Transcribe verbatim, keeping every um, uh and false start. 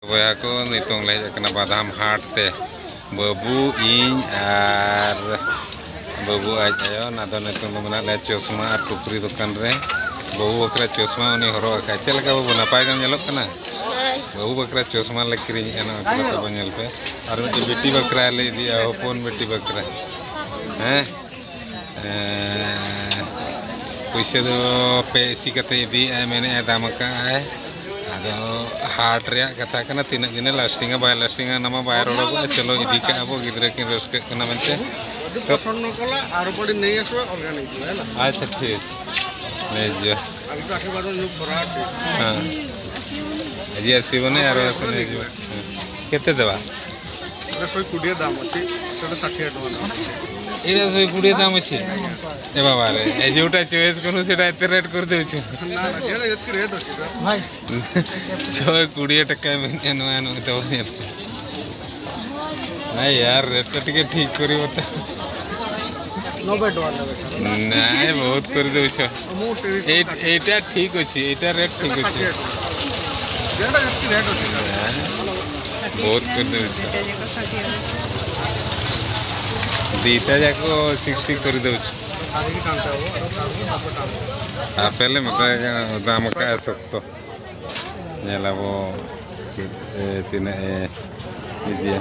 ᱵᱚᱭᱦᱟ ᱠᱚ, ᱱᱤᱛᱚᱝ ᱞᱮ ᱦᱮᱡ ᱟᱠᱟᱱᱟ ᱵᱟᱫᱟᱢ ᱦᱟᱴ ᱛᱮ᱾ ᱵᱟᱹᱵᱩ, ᱤᱧ ᱟᱨ ᱵᱟᱹᱵᱩ ᱟᱡ ᱟᱭᱳ᱾ ᱚᱱᱟ ᱫᱚ ᱱᱤᱛᱚᱝ ᱫᱚ ᱢᱮᱱᱟᱜ ᱞᱮᱭᱟ ᱪᱚᱥᱢᱟ ᱟᱨ ᱴᱩᱯᱨᱤ ᱫᱚᱠᱟᱱ ᱨᱮ᱾ ᱵᱟᱹᱵᱩ ᱵᱟᱠᱷᱨᱟ ᱪᱚᱥᱢᱟ ᱩᱱᱤ ᱦᱚᱨᱚᱜ ᱟᱠᱟᱫ᱾ ᱪᱮᱫ ᱞᱮᱠᱟ ᱵᱟᱹᱵᱩ, ᱱᱟᱯᱟᱭ ᱜᱮᱢ ᱧᱮᱞᱚᱜ ᱠᱟᱱᱟ? ᱵᱟᱹᱵᱩ ᱵᱟᱠᱷᱨᱟ ᱪᱚᱥᱢᱟ ᱞᱮ ᱠᱤᱨᱤᱧᱮᱫᱼᱟ, ᱱᱚᱜᱼᱚᱭ ᱛᱟᱵᱚ ᱧᱮᱞ ᱯᱮ᱾ ᱟᱨ ᱢᱤᱫᱴᱤᱡ ᱵᱤᱴᱤ ᱵᱟᱠᱷᱨᱟ ᱞᱮ ᱤᱫᱤᱭᱟ, ᱦᱚᱯᱚᱱ ᱵᱤᱴᱤ ᱵᱟᱠᱷᱨᱟ᱾ ᱦᱮᱸ, ᱮᱸ, ᱯᱩᱭᱥᱟᱹ ᱫᱚ ᱯᱮ ᱤᱥᱤ ᱠᱟᱛᱮ ᱤᱫᱤᱭᱮᱫᱼᱟᱭ, ᱢᱮᱱᱮᱫᱼᱟᱭ ᱫᱟᱢ ᱟᱠᱟᱫᱼᱟᱭ᱾ ᱟᱫᱚ ᱦᱟᱴ ᱨᱮᱭᱟᱜ ᱠᱟᱛᱷᱟ ᱠᱟᱱᱟ, ᱛᱤᱱᱟᱹᱜ ᱫᱤᱱᱮ ᱞᱟᱥᱴᱤᱝᱟ ᱵᱟᱭ ᱞᱟᱥᱴᱤᱝᱟ, ᱚᱱᱟ ᱢᱟ ᱵᱟᱭ ᱨᱚᱲᱚᱜᱚᱜᱼᱟ᱾ ᱪᱚᱞᱚ, ᱤᱫᱤ ᱠᱟᱜᱼᱟ ᱵᱚ, ᱜᱤᱫᱽᱨᱟᱹ ᱠᱤᱱ ᱨᱟᱹᱥᱠᱟᱹᱜ ᱠᱟᱱᱟ ᱢᱮᱱᱛᱮ᱾ ᱡᱩᱫᱤ ᱛᱚ ᱯᱚᱥᱚᱱᱫ ᱱᱚ ᱠᱚᱞᱟ, ᱟᱨᱚ ᱯᱟᱹᱴᱤ ᱱᱮᱭ ᱟᱥᱚ, organic ᱫᱚ, ᱦᱮᱸ ᱱᱟ? ᱟᱪᱪᱷᱟ, ᱴᱷᱤᱠ, ᱱᱮᱭ ᱡᱚ᱾ ᱟᱵᱤ ᱛᱚ ᱟᱥᱤᱨᱵᱟᱫ ᱧᱩ ᱵᱷᱚᱨᱟ ᱴᱷᱤᱠ। ᱦᱮᱸ, ᱟᱡᱤ ᱟᱥᱤ ᱵᱚᱱᱮ ᱟᱨᱚ ᱟᱥᱤ ᱱᱮᱭ ᱡᱚ। ᱦᱮᱸ। ᱠᱮᱛᱮ ᱫᱮᱵᱟ? ᱮᱴᱟ ᱥᱚᱭ ᱠᱩᱰᱤᱭᱟ ᱫᱟᱢ ᱚᱪᱷᱮ, ᱥᱮᱴᱟ ᱥᱟᱴᱷᱤ ᱴᱟᱠᱟ ᱫᱟᱢ ᱚᱪᱷᱮ। ᱮᱴᱟ ᱥᱚᱭ ᱠᱩᱰᱤᱭᱟ ᱫᱟᱢ ᱚᱪᱷᱮ? ᱮ ᱵᱟᱵᱟ ᱨᱮ, ᱮ ᱡᱮᱴᱟ choice ᱠᱚᱨᱩ ᱥᱮᱴᱟ ᱮᱛᱮ rate ᱠᱚᱨ ᱫᱮ ᱚᱪᱷᱮ। ᱱᱟ, ᱱᱟ, ᱡᱮᱴᱟ ᱡᱮᱛᱠᱤ rate ᱚᱪᱷᱮ, sir। ᱵᱷᱟᱭ। ᱥᱚᱭ ᱠᱩᱲᱤ ᱴᱟᱠᱟᱭ ᱢᱮᱱᱮᱫᱼᱟ, ᱱᱚᱣᱟ ᱱᱚᱜᱼᱚᱭ ᱛᱟᱵᱚᱱ ᱧᱮᱞ ᱯᱮ᱾ ᱦᱮᱸ ᱭᱟᱨ, rate ᱴᱟ ᱴᱤᱠᱮ ᱴᱷᱤᱠ ᱠᱚᱨᱤ ᱵᱚᱛᱟ᱾ ᱱᱚᱵᱵᱳᱭ ᱴᱟᱠᱟ ᱞᱟᱜᱟᱜ ᱠᱟᱱᱟ᱾ ᱱᱟᱭ, ᱵᱚᱦᱩᱛ ᱠᱚᱨᱤ ᱫᱚ ᱵᱩᱡᱷᱟᱹᱣ᱾ ᱟᱢᱩ ᱛᱤᱨᱤᱥ ᱮᱭ-, ᱴᱟᱠᱟ। ᱮᱭᱴᱟ ᱴᱷᱤᱠ ᱚᱪᱷᱮ, ᱮᱭᱴᱟ rate ᱴᱷᱤᱠ ᱚᱪᱷᱮ। ᱡᱮᱴᱟ ᱡᱟᱹᱥᱛᱤ rate ᱚᱪᱷᱮ, sir। ᱦᱮᱸ, ᱵᱚᱦᱩᱛ ᱠᱚᱨᱤ ᱫᱚ ᱵᱩᱡᱷᱟᱹᱣ᱾ ᱫᱤᱴᱟ ᱡᱟᱠᱚ sixty ᱠᱚᱨᱤ ᱫᱚ ᱵᱩᱡᱷᱟᱹᱣ᱾ ᱟᱯᱮ ᱞᱮ ᱢᱮᱛᱟᱭ ᱠᱟᱱᱟ, ᱫᱟᱢ ᱟᱠᱟᱫᱼᱟ ᱥᱚᱠᱛᱚ᱾ ᱧᱮᱞ ᱟᱵᱚ ᱪᱮᱫ, ᱮ, ᱛᱤᱱᱟᱹᱜ ᱮ ᱤᱫᱤᱭᱟ᱾